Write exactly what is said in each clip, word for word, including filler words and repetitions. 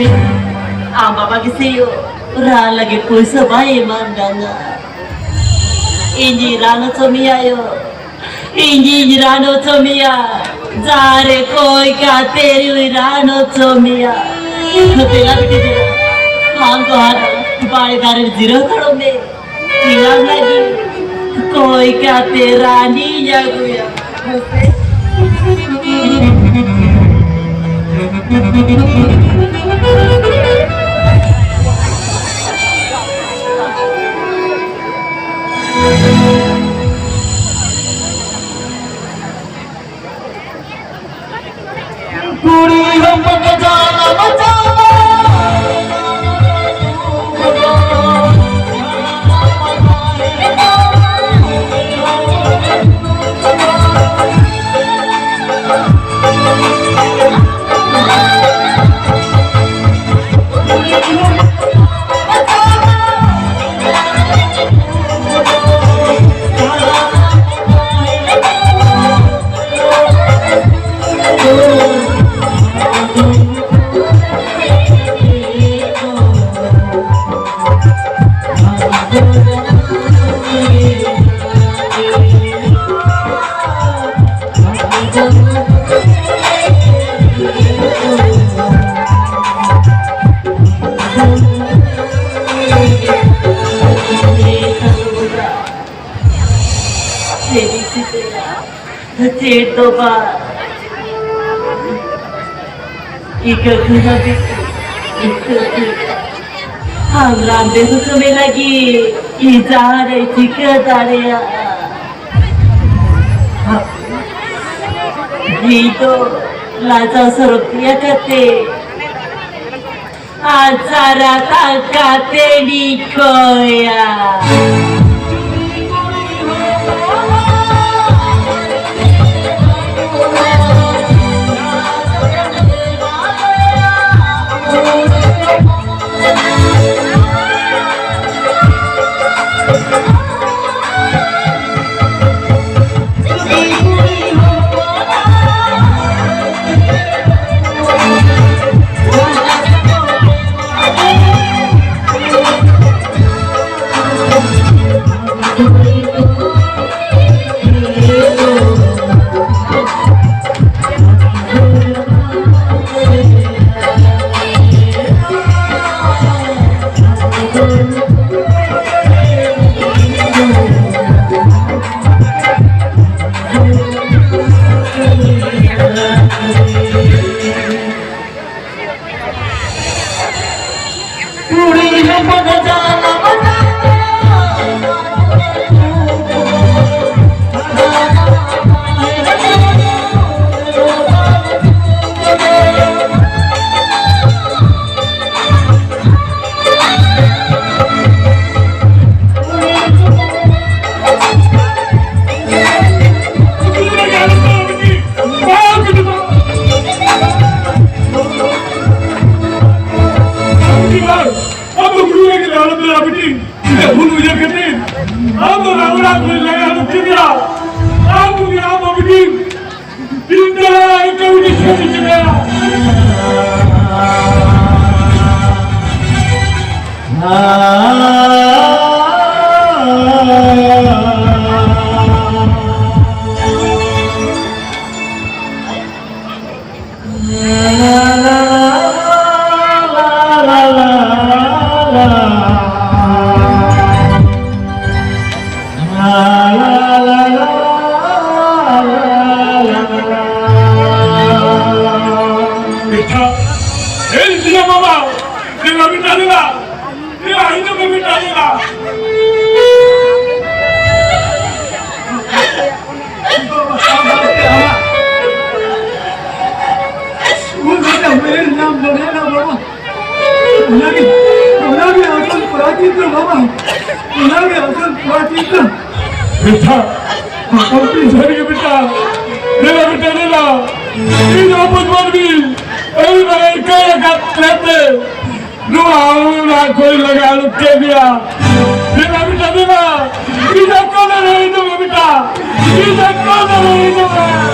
ᱟᱢ ᱵᱟᱵᱟ ᱜᱮᱥᱮ ᱭᱳ ᱨᱟᱱ ᱞᱟᱹᱜᱤᱫ ᱯᱩᱭᱥᱟᱹ ᱵᱟᱭ ᱮᱢᱟᱢ ᱠᱟᱱᱟ᱾ ᱤᱧᱤᱧ ᱨᱟᱱ ᱦᱚᱪᱚ ᱢᱮᱭᱟ ᱭᱳ, ᱤᱧᱤᱧ ᱨᱟᱱ ᱦᱚᱪᱚ ᱢᱮᱭᱟ᱾ ᱡᱟᱦᱟᱸ ᱨᱮ ᱠᱚᱭ ᱠᱟᱛᱮ ᱨᱮ ᱨᱟᱱ ᱦᱚᱪᱚ ᱢᱮᱭᱟ᱾ ᱫᱮᱞᱟ ᱵᱤᱴᱤ ᱫᱮᱞᱟ, ᱟᱢ ᱫᱚ ᱦᱟᱱᱟ ᱵᱟᱲᱮ ᱫᱟᱨᱮ ᱨᱮ ᱡᱤᱨᱟᱹᱣ ᱦᱟᱛᱟᱲᱚᱜ ᱢᱮ᱾ ᱤᱧ ᱟᱢ ᱞᱟᱹᱜᱤᱫ ᱠᱚᱭ ᱠᱟᱛᱮ ᱨᱟᱱᱤᱧ ᱟᱹᱜᱩᱭᱟ᱾ ᱠᱩᱲᱤ ᱦᱚᱯᱚᱱ ᱡᱟᱱᱟᱢ ᱡᱟᱱᱟᱢ᱾ ᱪᱮᱫ ᱫᱚ ᱵᱟᱝ᱾ ᱤᱠᱟᱹ ᱠᱷᱚᱱᱟᱜ ᱤᱠᱟᱹ ᱠᱷᱚᱱᱟᱜ ᱟᱢ ᱨᱟᱱ ᱵᱮᱥ ᱦᱚᱪᱚ ᱢᱮ ᱞᱟᱹᱜᱤᱫ ᱤᱧ ᱡᱟᱦᱟᱸ ᱨᱮ ᱪᱤᱠᱟᱹ ᱫᱟᱲᱮᱭᱟᱜᱼᱟ᱾ ᱤᱧ ᱫᱚ ᱞᱟᱡᱟᱣ ᱥᱚᱨᱚᱢ ᱛᱮᱭᱟ ᱠᱟᱛᱮ ᱟᱨ ᱥᱟᱨᱟ ᱛᱟᱠᱟᱛᱮ ᱱᱤᱠᱚᱭᱟ᱾ ᱵᱮᱴᱟ, ᱮᱭ ᱥᱤᱭᱟ ᱵᱟᱵᱟ, ᱫᱮᱞᱟ ᱵᱮᱴᱟ, ᱫᱮᱞᱟ᱾ ᱫᱮᱞᱟ, ᱦᱤᱡᱩᱜ ᱢᱮ ᱵᱮᱴᱟ, ᱫᱮᱞᱟ᱾ ᱩᱱ ᱠᱟᱛᱮ ᱦᱩᱭ ᱧᱟᱢ ᱫᱟᱲᱮᱭᱟᱜᱼᱟ ᱵᱟᱵᱟ᱾ ᱚᱱᱟᱜᱮ, ᱚᱱᱟᱜᱮ ᱟᱥᱚᱞ ᱯᱨᱟᱪᱤᱛ ᱫᱚ ᱵᱟᱵᱟ, ᱚᱱᱟᱜᱮ ᱟᱥᱚᱞ ᱯᱨᱟᱪᱤᱛ ᱫᱚ᱾ ᱵᱮᱴᱟ, ᱥᱟᱹᱨᱤ ᱜᱮ ᱵᱮᱴᱟ, ᱫᱮᱞᱟ ᱵᱮᱴᱟ, ᱫᱮᱞᱟ᱾ ᱤᱧ ᱦᱚᱸ ᱵᱩᱡᱽ ᱢᱟᱹᱱᱢᱤ, ᱟᱹᱰᱤ ᱢᱟᱨᱟᱝ ᱤᱠᱟᱹᱭ ᱟᱠᱟᱫ ᱞᱮᱛᱮ, ᱱᱚᱣᱟ ᱚᱱᱟ ᱠᱷᱚᱱ ᱞᱟᱜᱟ ᱩᱰᱩᱠ ᱠᱮᱫ ᱢᱮᱭᱟ᱾ ᱫᱮᱞᱟ ᱵᱮᱴᱟ, ᱫᱮᱞᱟ, ᱤᱧ ᱦᱚᱸ ᱠᱚᱞᱮ ᱨᱮ ᱤᱧ ᱦᱚᱸ ᱵᱮᱴᱟ, ᱤᱧ ᱦᱚᱸ ᱠᱚᱞᱮ ᱨᱮ ᱤᱧ ᱦᱚᱸ᱾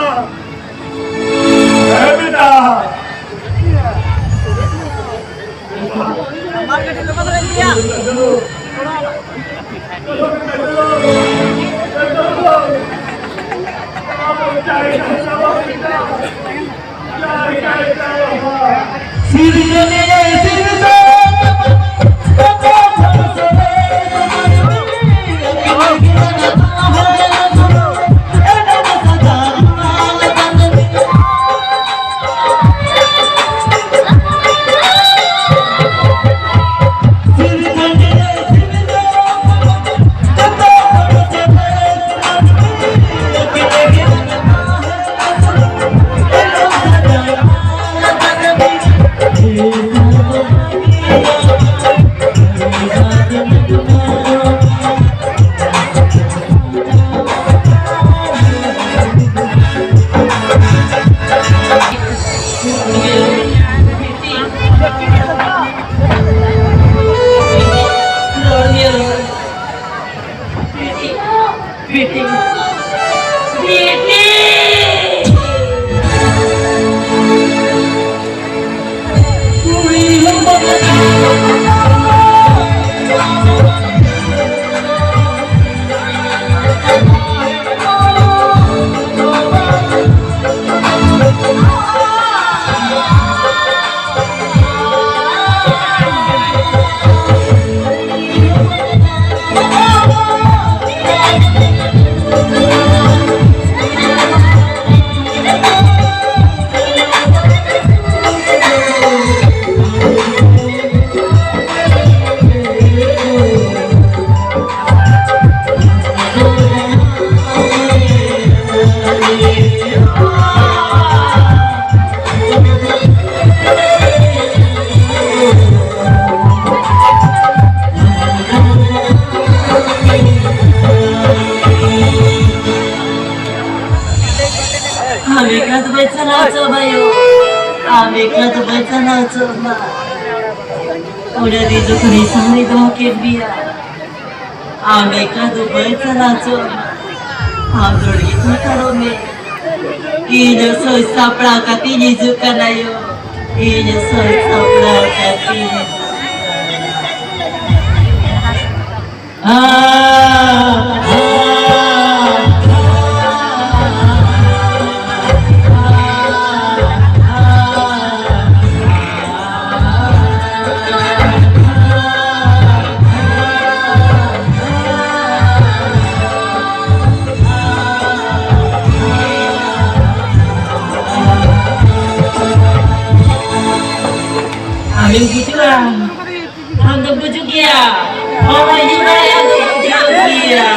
ᱦᱮᱸ ᱵᱮᱴᱟ᱾ ᱟᱢ ᱮᱠᱞᱟ ᱫᱚ ᱵᱟᱭ ᱪᱟᱞᱟᱣ ᱦᱚᱪᱚ ᱵᱟᱭᱳ, ᱟᱢ ᱮᱠᱞᱟ ᱫᱚ ᱵᱟᱭ ᱪᱟᱞᱟᱣ ᱦᱚᱪᱚ ᱢᱟ᱾ ᱚᱲᱟᱜ ᱨᱮ ᱡᱚᱛᱚ ᱨᱮ ᱥᱟᱦᱟᱨᱮ ᱫᱚᱦᱚ ᱠᱮᱫ ᱢᱮᱭᱟ, ᱟᱢ ᱮᱠᱞᱟ ᱫᱚ ᱵᱟᱭ ᱪᱟᱞᱟᱣ ᱦᱚᱪᱚ ᱢᱟ᱾ ᱟᱢ ᱫᱚ ᱚᱸᱰᱮ ᱜᱮ ᱛᱟᱦᱮᱸ ᱦᱟᱛᱟᱲᱚᱜ ᱢᱮ᱾ ᱤᱧ ᱥᱟᱹᱛ ᱥᱟᱯᱲᱟᱣ ᱠᱟᱛᱮᱧ ᱦᱤᱡᱩᱜ ᱠᱟᱱᱟ ᱭᱳ᱾ ᱤᱧ ᱥᱟᱹᱛ ᱥᱟᱯᱲᱟᱣ ᱠᱟᱛᱮᱧ ᱦᱤᱡᱩᱜ ᱠᱟᱱᱟ᱾ ᱟ, ᱟ, ᱟ, ᱟ, ᱟ, ᱟ᱾ ᱟᱢᱮᱢ ᱵᱩᱡᱷᱟᱹᱣᱟ? ᱟᱢ ᱫᱚᱢ ᱵᱩᱡᱷᱟᱹᱣ ᱜᱮᱭᱟ? ᱦᱳᱭ, ᱤᱧ ᱵᱟᱲᱟᱭᱟ, ᱟᱢ ᱫᱚᱢ ᱵᱩᱡᱷᱟᱹᱣ ᱜᱮᱭᱟ᱾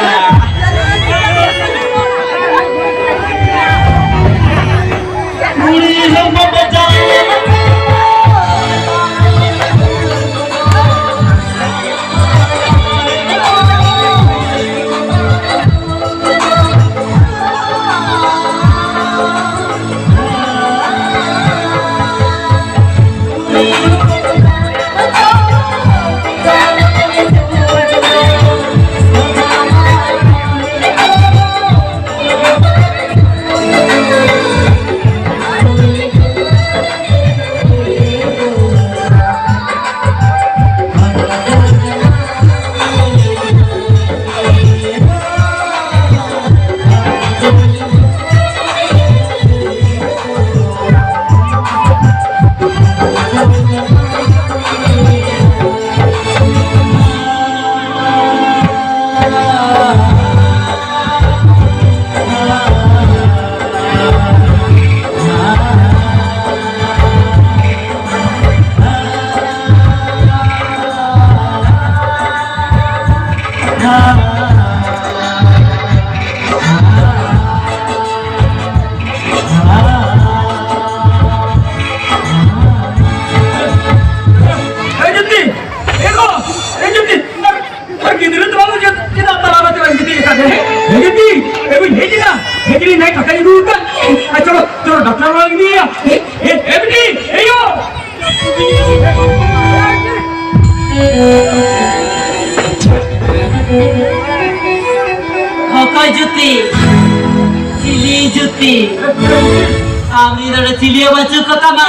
ᱟᱢ ᱨᱮᱱ ᱱᱚᱰᱮ ᱪᱤᱞᱤ ᱦᱚᱸ ᱵᱟᱹᱪᱩᱜ ᱠᱚ ᱛᱟᱢᱟ᱾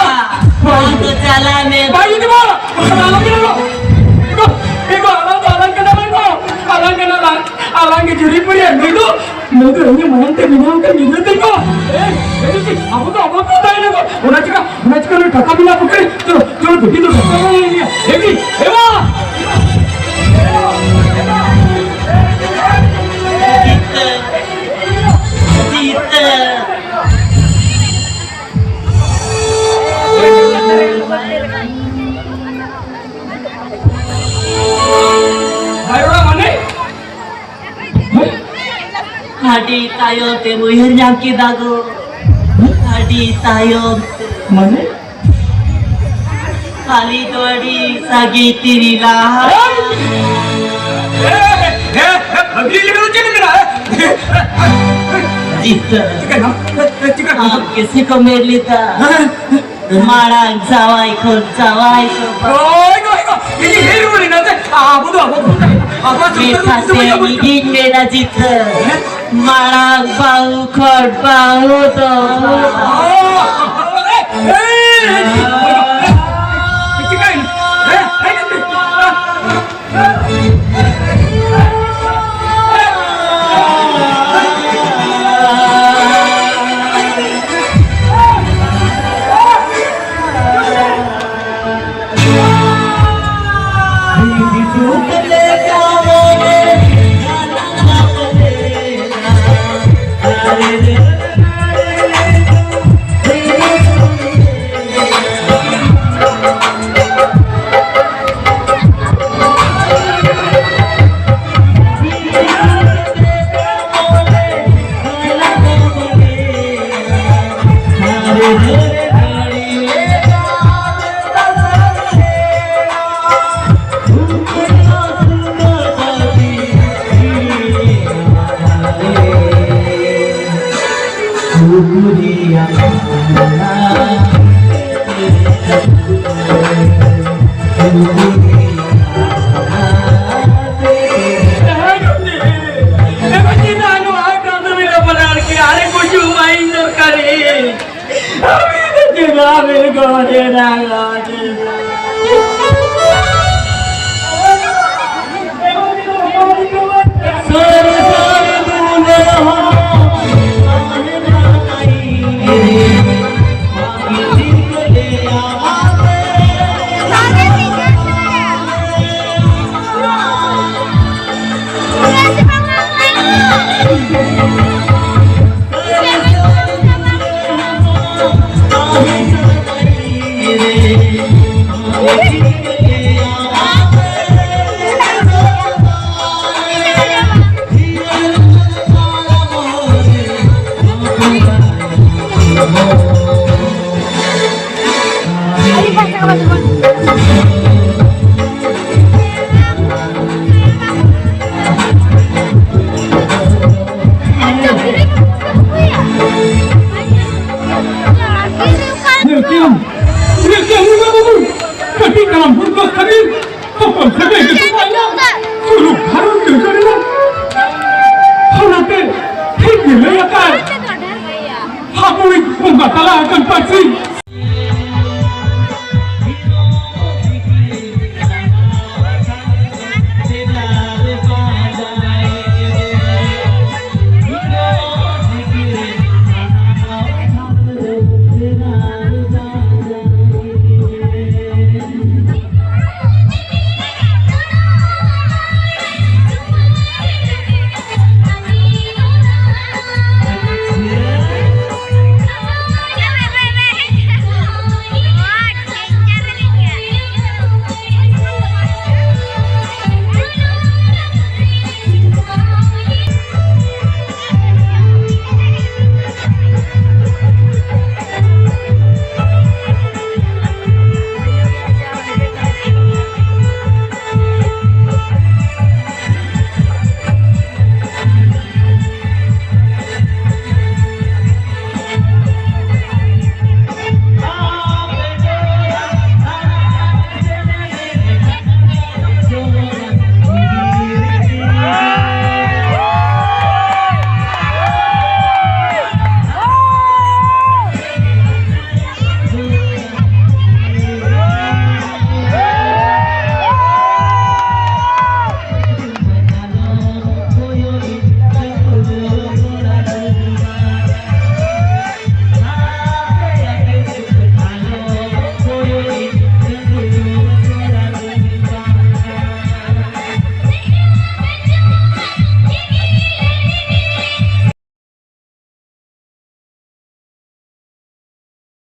ᱟᱢ ᱫᱚ ᱪᱟᱞᱟᱜ ᱢᱮ᱾ ᱵᱟᱭ ᱤᱫᱤ ᱢᱟ᱾ ᱟᱞᱚᱢ ᱧᱮᱞᱚᱜ᱾ ᱤᱧ ᱫᱚ, ᱤᱧ ᱫᱚ ᱟᱞᱟᱝ ᱫᱚ ᱟᱞᱟᱝ ᱠᱟᱱᱟᱞᱟᱝ ᱜᱚ᱾ ᱟᱞᱟᱝ ᱠᱟᱱᱟᱞᱟᱝ᱾ ᱟᱞᱟᱝ ᱜᱮ ᱡᱩᱨᱤ ᱯᱩᱨᱤᱭᱟ᱾ ᱱᱩᱭ ᱫᱚ, ᱱᱩᱭ ᱫᱚ ᱤᱧᱟᱹᱜ ᱢᱟᱭᱟᱢ ᱛᱮ ᱵᱮᱱᱟᱣ ᱟᱠᱟᱱ ᱜᱤᱫᱽᱨᱟᱹ ᱛᱤᱧ ᱜᱚ᱾ ᱮᱭ, ᱮᱭ, ᱟᱵᱚ ᱫᱚ ᱟᱵᱚ ᱠᱚ ᱛᱟᱦᱮᱱᱟ ᱜᱚ᱾ ᱚᱱᱟ ᱪᱤᱠᱟ, ᱚᱱᱟ ᱪᱤᱠᱟ ᱱᱩᱭ ᱴᱟᱠᱟ ᱵᱮᱱᱟᱣ ᱯᱩᱠᱷᱨᱤ᱾ ᱪᱚᱞᱚ, ᱪᱚᱞᱚ, ᱫᱮᱠᱷᱤ ᱫᱚ ᱴᱟᱠᱟ ᱵᱟᱝ ᱤᱧᱟ᱾ ᱮ ᱵᱤ, ᱮ ᱵᱟ᱾ ᱡᱤᱛᱟᱹ, ᱡᱤᱛᱟᱹ᱾ ᱵᱟᱭ ᱨᱚᱲᱟ ᱢᱟᱱᱮ? ᱟᱹᱰᱤ ᱛᱟᱭᱚᱢ ᱛᱮᱢ ᱩᱭᱦᱟᱹᱨ ᱧᱟᱢ ᱠᱮᱫᱟ ᱜᱚ᱾ ᱟᱹᱰᱤ ᱛᱟᱭᱚᱢ ᱛᱮ᱾ ᱢᱟᱱᱮ? ᱠᱷᱟᱹᱞᱤ ᱫᱚ ᱟᱹᱰᱤ ᱥᱟᱹᱜᱤ ᱛᱤᱨᱤ ᱞᱟᱦᱟ᱾ ᱮ, ᱮ, ᱮ, ᱵᱷᱟᱹᱜᱤ ᱞᱮᱠᱟ ᱫᱚ ᱪᱮᱫ ᱮᱢ ᱢᱮᱱᱟ? ᱡᱤᱛᱟᱹ᱾ ᱪᱤᱠᱟᱹᱭᱱᱟ? ᱮ, ᱮ, ᱪᱤᱠᱟᱹᱭᱱᱟ? ᱟᱢ ᱜᱮᱥᱮ ᱠᱚ ᱢᱮᱱ ᱞᱮᱫᱟ᱾ ᱦᱮᱸ᱾ ᱢᱟᱲᱟᱝ ᱡᱟᱶᱟᱭ ᱠᱷᱚᱱ ᱡᱟᱶᱟᱭ ᱥᱚᱵᱷᱟ᱾ ᱦᱳᱭ, ᱦᱳᱭ, ᱦᱳᱭ᱾ ᱤᱧ ᱦᱮᱡ ᱨᱩᱣᱟᱹᱲ ᱮᱱᱟ ᱥᱮ? ᱟᱵᱚ ᱫᱚ, ᱟᱵᱚ ᱫᱚ, ᱟᱵᱚ ᱫᱚ ᱢᱮᱛᱟ ᱥᱮ ᱤᱧᱤᱧ ᱢᱮᱱᱟ ᱡᱤᱛᱟᱹ᱾ ᱦᱮᱸ? ᱢᱟᱲᱟᱝ ᱵᱟᱹᱦᱩ ᱠᱷᱚᱱ ᱵᱟᱹᱦᱩ ᱫᱚ᱾ ᱚ, ᱮ, ᱮ, ᱪᱤᱠᱟᱹᱭᱮᱱᱟ? ᱦᱮᱸ? ᱦᱮᱡ ᱠᱟᱛᱮ᱾ ᱧᱮᱞ ᱠᱮᱜᱼᱟᱢ, ᱧᱮᱞ ᱠᱮᱜᱼᱟᱢ ᱱᱩᱱᱟᱹᱜ ᱵᱟᱹᱵᱩ, ᱠᱟᱹᱴᱤᱡ ᱛᱟᱲᱟᱢ ᱦᱩᱲ ᱫᱚᱥ ᱛᱟᱹᱨᱤ, ᱦᱚᱯᱚᱱ ᱥᱟᱹᱜᱟᱹᱭ ᱜᱮ ᱛᱚᱯᱟᱭᱮᱱᱟ, ᱥᱩᱞᱩᱠ ᱜᱷᱟᱨᱚᱸᱡᱽ ᱜᱮ ᱩᱡᱟᱹᱲᱮᱱᱟ᱾ ᱚᱱᱟᱛᱮ ᱴᱷᱤᱠ ᱜᱮ ᱞᱟᱹᱭ ᱟᱠᱟᱫ, ᱦᱟᱹᱯᱩᱲᱤ ᱵᱚᱸᱜᱟ ᱛᱟᱞᱟ ᱟᱠᱟᱱ ᱯᱟᱹᱨᱥᱤ,